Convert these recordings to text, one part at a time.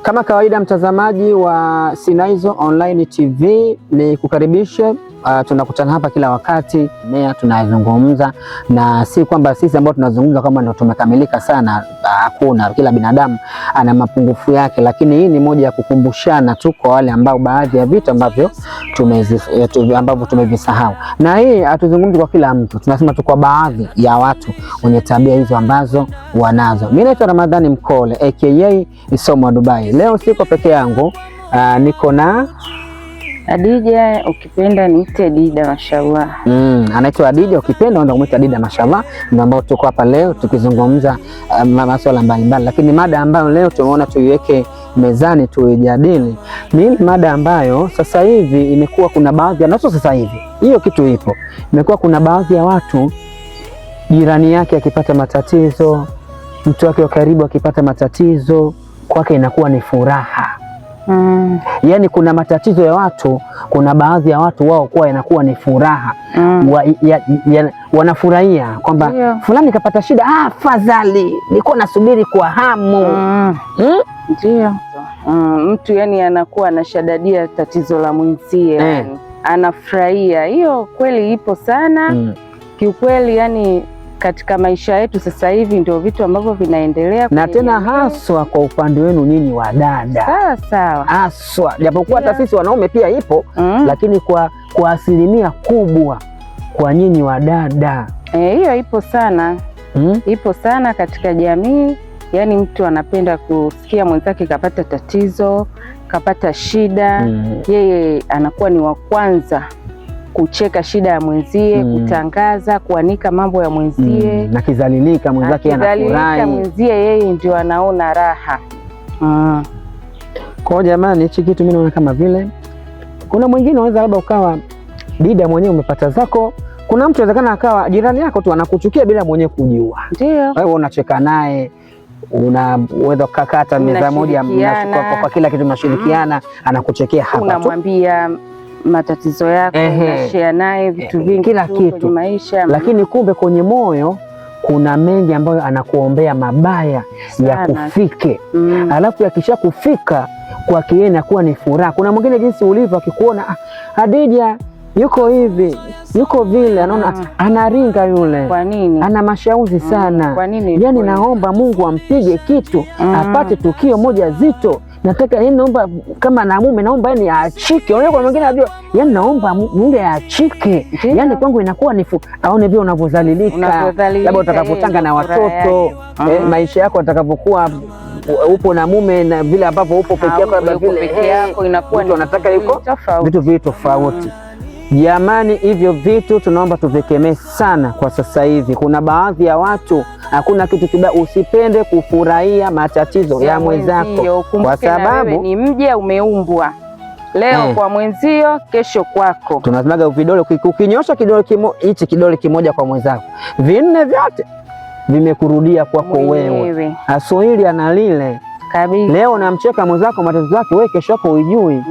Kama kawaida, mtazamaji wa Sinazo Online TV, ni kukaribishe. Tunakutana hapa kila wakati mea tunazungumza, na si kwamba sisi ambao tunazungumza kama ndio tumekamilika sana. Hakuna, kila binadamu ana mapungufu yake, lakini hii ni moja ya kukumbushana tu kwa wale ambao baadhi ya vitu ambavyo ambavyo tumevisahau. Na hii hatuzungumzi kwa kila mtu, tunasema tu kwa baadhi ya watu wenye tabia hizo ambazo wanazo. Mimi naitwa Ramadhani Mkole aka Isomo wa Dubai. Leo siko peke yangu, niko na Adija, ukipenda niite Dida, mashallah. Anaitwa Adija, ukipenda unaweza kumuita Dida, mashallah. Ndio ambao tuko hapa leo tukizungumza masuala mbalimbali, lakini mada ambayo leo tumeona tuiweke mezani tuijadili ni ile mada ambayo sasa hivi imekuwa kuna baadhi ya na sio sasa hivi, hiyo kitu ipo, imekuwa kuna baadhi ya watu jirani yake akipata matatizo, mtu wake wa karibu akipata matatizo, kwake inakuwa ni furaha. Yaani kuna matatizo ya watu, kuna baadhi ya watu wao kuwa inakuwa ni furaha. Wanafurahia kwamba fulani kapata shida, ah, fadhali nilikuwa nasubiri kwa hamu. Ndio. Mtu yani anakuwa anashadadia tatizo la mwenzie, yani anafurahia. Hiyo kweli ipo sana. Kiukweli yani katika maisha yetu sasa hivi ndio vitu ambavyo vinaendelea Na kwenye tena jamii. Haswa kwa upande wenu nyinyi wa dada, Sawa sawa. haswa, japokuwa hata sisi wanaume pia ipo, lakini kwa asilimia kubwa kwa nyinyi wa dada. Hiyo ipo sana. Ipo sana katika jamii. Yaani mtu anapenda kusikia mwenzake kapata tatizo, kapata shida, yeye anakuwa ni wa kwanza kucheka shida ya mwenzie, kutangaza, kuanika mambo ya mwenzie. Na kizalilika mwenzake Akidhalilika anafurahi. mwenzie, yeye ndio anaona raha. Kwa hiyo jamani, hichi kitu mimi naona kama vile kuna mwingine unaweza labda ukawa dida mwenyewe umepata zako. Kuna mtu inawezekana akawa jirani yako tu anakuchukia bila mwenyewe kujua. Wewe unacheka naye, unaweza kukakata meza moja, Mnashirikiana. kwa kila kitu mnashirikiana, anakuchekea hapa tu. Unamwambia matatizo yako, unashare naye vitu vingi Kila tu kitu. kwenye maisha. Lakini kumbe kwenye moyo kuna mengi ambayo anakuombea mabaya ya Sana. kufike. Alafu yakisha kufika kwake yeye inakuwa ni furaha. Kuna mwingine jinsi ulivyo akikuona, ah, Hadija yuko hivi yuko vile, anaona anaringa yule, Kwa nini? ana mashauzi sana. Kwa nini? Yani naomba Mungu ampige kitu apate tukio moja zito. Nataka yani, naomba kama na mume naomba yani aachike. Unajua kuna mwingine anajua yani, naomba mume aachike. Yani kwangu inakuwa ni aone vile unavyodhalilika, Unavyodhalilika, labda utakapotanga yeye na ndio furaha watoto yake. Maisha yako atakapokuwa upo na mume na vile ambavyo upo peke yako, labda Uko vile peke yako inakuwa mtu ni anataka vitu yuko tofauti. vitu viwili tofauti. Jamani, hivyo vitu tunaomba tuvikemee sana kwa sasa hivi. Kuna baadhi ya watu, hakuna kitu kibaya, usipende kufurahia matatizo ya mwenzako, Mwenzio, kwa ukumbuke na wewe sababu ni mja umeumbwa leo kwa mwenzio, kesho kwako. Tunasemaga vidole, ukinyosha kidole hichi kidole kimoja kwa mwenzako, vinne vyote vimekurudia kwako wewe. Mwenyewe. Aswahili ana lile Kabisa. leo unamcheka mwenzako matatizo yake, wewe kesho yako huijui,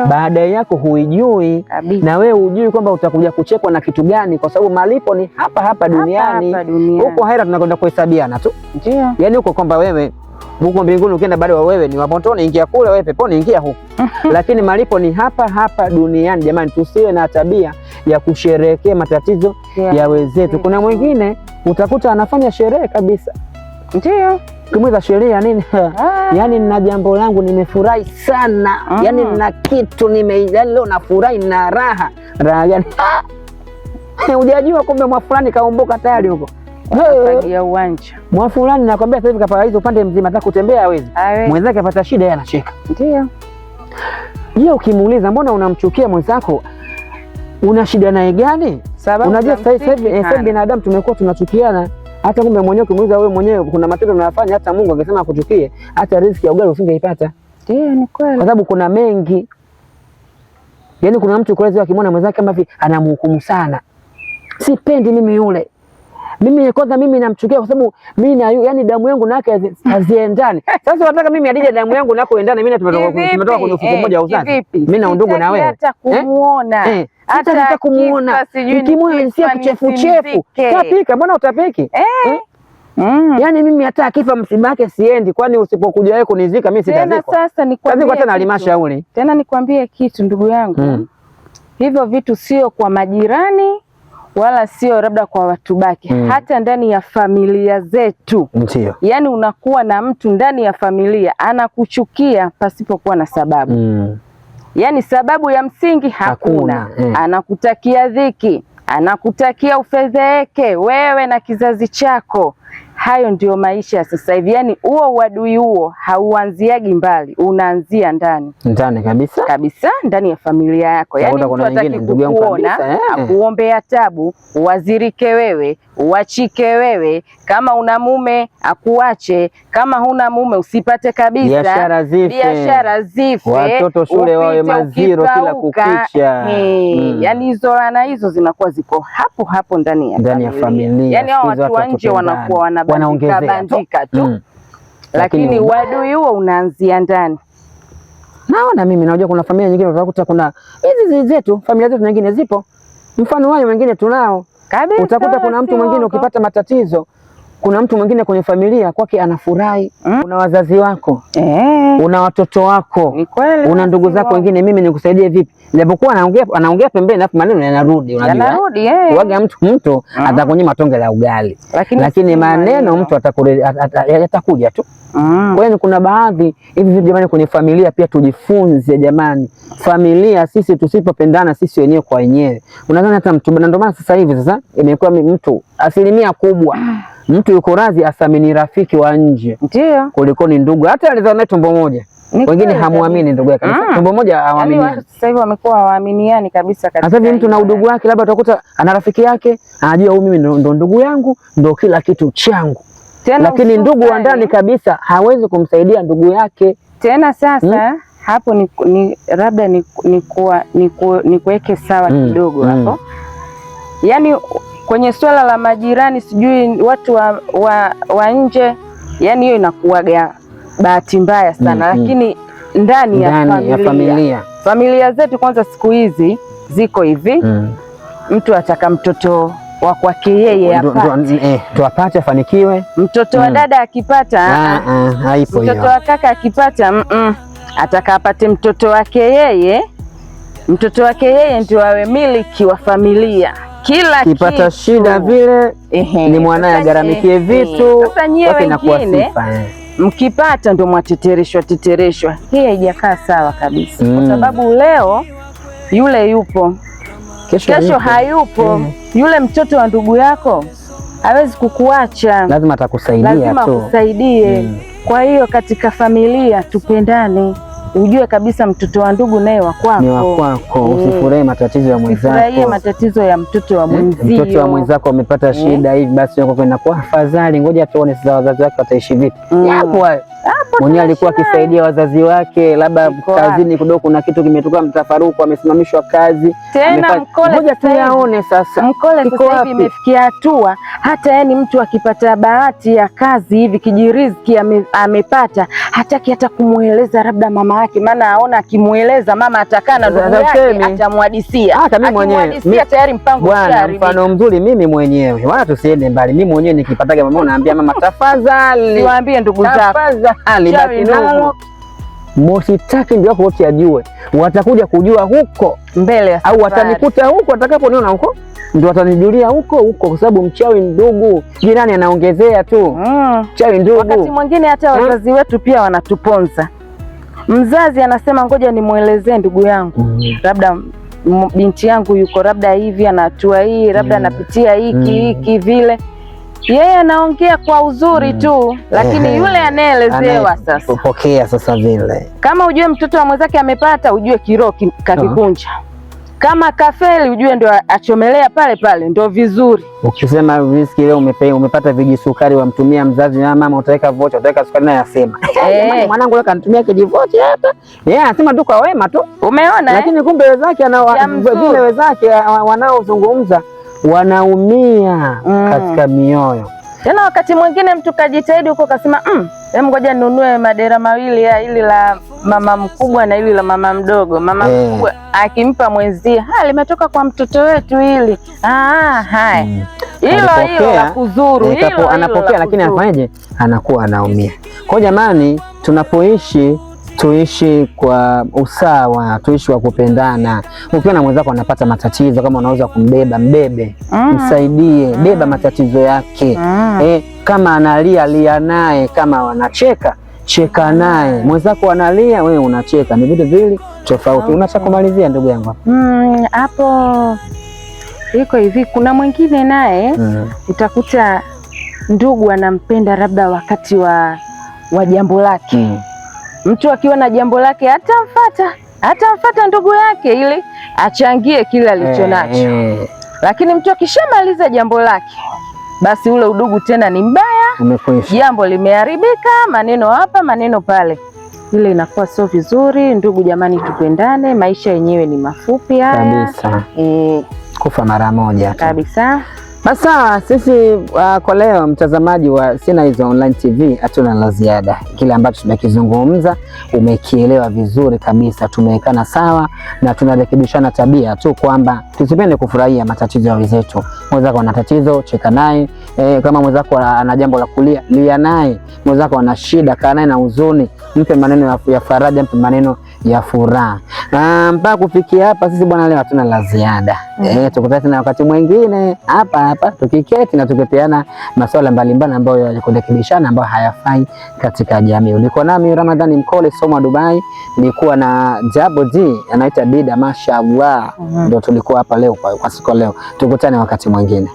baadaye yako huijui, na wewe hujui kwamba utakuja kuchekwa na kitu gani, kwa sababu malipo ni hapa hapa duniani. Hapa duniani. Huko hera tunakwenda kuhesabiana tu, yaani huko kwamba wewe huko mbinguni ukienda bado wewe ni wa motoni, ingia kule, wewe peponi, ingia huko, lakini malipo ni hapa hapa duniani. Jamani, tusiwe na tabia ya kusherehekea matatizo ya wenzetu. Kuna mwingine utakuta anafanya sherehe kabisa, ukimweza sherehe ya nini? Yaani nina jambo langu nimefurahi sana, yaani nina kitu nime, yaani leo nafurahi na raha raha gani? Hujajua kumbe mwa fulani kaumbuka tayari huko. Fagia uwanja. Mwa fulani nakwambia sasa hivi kaparalyze upande mzima, hata kutembea hawezi. Hawezi. Mwenzake apata shida, yeye anacheka. Je, ukimuuliza mbona unamchukia mwenzako, una shida naye gani? Sababu Unajua za sasa hivi msingi sasa hivi hana. binadamu tumekuwa tunachukiana, hata kumbe mwenyewe ukimuuliza wewe mwenyewe kuna matendo unayofanya, hata Mungu angesema akuchukie, hata riziki ya ugali usingeipata. Ndio, ni kweli. Kwa sababu kuna mengi. Yaani kuna mtu kulezi akimwona mwenzake kama hivi anamhukumu sana. Sipendi mimi yule. Mimi kwanza mimi namchukia kwa sababu mimi na yani damu yangu na yake haziendani. Sasa unataka mimi Adija damu yangu na yako endane, mimi Kivipi? tumetoka kwenye ufuko mmoja wa uzazi. Kivipi? Mimi na undugu na Sitaki wewe. hata kumuona. Eh? Hata Hata kumuona. kifa sijui Nikimuona nikifa nisikia kichefuchefu. nisimzike. Tapika, mbona utapiki? Eh? Yaani mimi hata akifa msiba wake siendi, kwani usipokuja wewe kunizika mimi sitazikwa. Tena sasa nikwambie hata na halmashauri. Tena nikwambie kitu ndugu yangu. Hivyo vitu sio kwa majirani wala sio labda kwa watu baki, hata ndani ya familia zetu. Ndio. Yaani unakuwa na mtu ndani ya familia anakuchukia pasipokuwa na sababu. Yaani sababu ya msingi hakuna. Anakutakia dhiki, anakutakia ufedheheke wewe na kizazi chako. Hayo ndio maisha ya sasa hivi. Yaani huo uadui huo hauanziagi mbali, unaanzia ndani. Ndani kabisa? Kabisa, ndani ya familia yako. Yaani mtu hataki kukuona, akuombea tabu, uwazirike wewe, uachike wewe, kama una mume akuache, kama huna mume usipate kabisa. Biashara zife. Watoto shule wawe maziro kila kukicha. Yaani hizo laana hizo zinakuwa ziko hapo hapo ndani ya familia. Yaani hao watu wa nje wanakuwa wanaongezea bandika tu. Lakini uadui huo unaanzia ndani. Naona mimi najua kuna familia nyingine utakuta kuna hizi zetu, familia zetu nyingine zipo. Mfano wao wengine tunao. Kabisa. Utakuta kuna mtu mwingine ukipata matatizo, kuna mtu mwingine kwenye familia kwake anafurahi. Una wazazi wako, una watoto wako, una ndugu zako wengine, mimi nikusaidie vipi? Japokuwa anaongea pembeni alafu maneno yanarudi, unajua. Yanarudi Waga mtu atakunyima tonge la ugali. Lakini maneno mtu atakuja tu. Kwa hiyo kuna baadhi hivi vitu jamani, kwenye familia pia tujifunze jamani. Familia sisi tusipopendana sisi wenyewe kwa wenyewe, unadhani hata mtu, na ndio maana sasa hivi sasa imekuwa mtu asilimia kubwa mtu yuko radhi asamini rafiki wa nje ndio kuliko ni ndugu, hata alizaa naye tumbo moja. Wengine hamuamini ndugu yake kabisa. Tumbo moja hawaaminiani. Yaani watu sasa hivi wamekuwa hawaaminiani kabisa kabisa. Sasa hivi mtu na udugu wake, labda utakuta ana rafiki yake, anajua huyu mimi ndo ndugu yangu, ndo kila kitu changu. Tena lakini ndugu wa ndani kabisa hawezi kumsaidia ndugu yake. Tena sasa hapo ni labda ni kuweke sawa kidogo hapo. Yaani kwenye swala la majirani sijui watu wa nje, yani hiyo inakuwaga bahati mbaya sana. Lakini ndani ya familia zetu kwanza siku hizi ziko hivi. Mtu ataka mtoto wa kwake yeye apate, tuapate afanikiwe. Mtoto wa dada akipata, haipo hiyo. Mtoto wa kaka akipata, ataka apate mtoto wake yeye. Mtoto wake yeye ndio awe miliki wa familia. Kila kipata shida vile ni mwanae agharamikie vitu. Sasa nyie wengine mkipata ndio mwatetereshwa tetereshwa. Hii haijakaa sawa kabisa. Kwa sababu leo yule yupo, kesho hayupo. Yule mtoto wa ndugu yako hawezi kukuacha, lazima atakusaidia tu, lazima akusaidie. Kwa hiyo katika familia tupendane. Ujue kabisa mtoto wa ndugu naye wa kwako. Ni wa kwako. Usifurahi matatizo ya mwenzako. Usifurahie matatizo ya mtoto wa mwenzio. Mtoto wa mwenzako amepata shida hivi, basi yako kwenda kwa afadhali, ngoja tuone sasa wazazi wake wataishi vipi. Hapo hapo mwenyewe alikuwa akisaidia wazazi wake, labda kazini kidogo kuna kitu kimetoka, mtafaruku, amesimamishwa kazi. Tena mkole, ngoja tuyaone sasa. Mkole sasa hivi imefikia hatua hata yani mtu akipata bahati ya kazi hivi kijiriziki amepata, hataki hata kumueleza labda mama yake, maana aona akimueleza mama atakaa na ndugu yake atamhadisia. Hata mimi mwenyewe tayari mpango bwana, mfano mzuri mimi mwenyewe, wala tusiende mbali, mimi mwenyewe nikipataga mama naambia mama, tafadhali niwaambie ndugu zako, tafadhali baki nalo, msitaki ndio wako wote ajue, watakuja kujua huko mbele, au watanikuta huko watakaponiona huko ndio watanijulia huko huko, kwa sababu mchawi ndugu, jirani anaongezea tu. Mchawi ndugu. Wakati mwingine hata wazazi wetu pia wanatuponza. Mzazi anasema ngoja nimuelezee ndugu yangu, labda binti yangu yuko labda hivi, anatua hii, labda anapitia hiki hiki vile. Yeye anaongea kwa uzuri tu, lakini yule anayeelezewa sasa kupokea sasa vile. Kama ujue mtoto wa mwenzake amepata, ujue kiroho kakikunja. Kama kafeli ujue ndio achomelea pale pale, ndio vizuri. Ukisema riski leo umepata vijisukari wamtumia mzazi na mama, utaweka vocha, utaweka sukari, naye asema mwanangu leo kanitumia kijivocha hapa. Yeye anasema tu kwa wema tu. Umeona? Lakini kumbe wenzake vile wenzake wanaozungumza wanaumia katika mioyo. Tena wakati mwingine mtu kajitahidi huko kasema, ngoja ninunue madera mawili ya ili la mama mkubwa na ili la mama mdogo. Mama mkubwa akimpa mwenzie, limetoka kwa mtoto wetu hili. Haya. Hilo la kuzuru, hilo anapokea, lakini anafanyaje? Anakuwa anaumia. Kwa jamani, tunapoishi tuishi kwa usawa, tuishi kwa kupendana. Ukiwa na mwenzako anapata matatizo, kama unaweza kumbeba, mbebe, msaidie, beba matatizo yake. Kama analia, lia naye, kama wanacheka, cheka naye. Mwenzako analia, wewe unacheka, ni vitu viwili tofauti. Unataka kumalizia ndugu yangu? Hapo iko hivi, kuna mwingine naye utakuta ndugu anampenda labda wakati wa jambo lake. Mtu akiwa na jambo lake atamfuata ndugu yake ili achangie kile alichonacho. Lakini mtu akishamaliza jambo lake, basi ule udugu tena ni mbaya, jambo limeharibika, maneno hapa maneno pale, ile inakuwa sio vizuri. Ndugu jamani, tupendane, maisha yenyewe ni mafupi haya kabisa. Kufa mara moja kabisa. Basa sisi kwa leo, mtazamaji wa Sinahizo Online TV, hatuna la ziada. Kile ambacho tumekizungumza umekielewa vizuri kabisa, tumewekana sawa na tunarekebishana tabia tu, kwamba tusipende kufurahia matatizo ya wenzetu. Mwenzako ana tatizo, cheka naye. Kama mwenzako ana jambo la kulia, lia naye. Mwenzako ana shida, kaa naye na huzuni, mpe maneno ya faraja, mpe maneno ya furaha. Mpaka kufikia hapa sisi bwana, leo hatuna la ziada. Tukutane tena wakati mwingine hapa hapa tukiketi na tukipeana masuala mbalimbali ambayo yakurekebishana ambayo hayafai katika jamii. Ulikuwa nami Ramadhani Mkole Soma Dubai, nilikuwa na Jabo D anaita Dida, mashallah. Ndio tulikuwa hapa leo kwa siku leo. Tukutane wakati mwingine.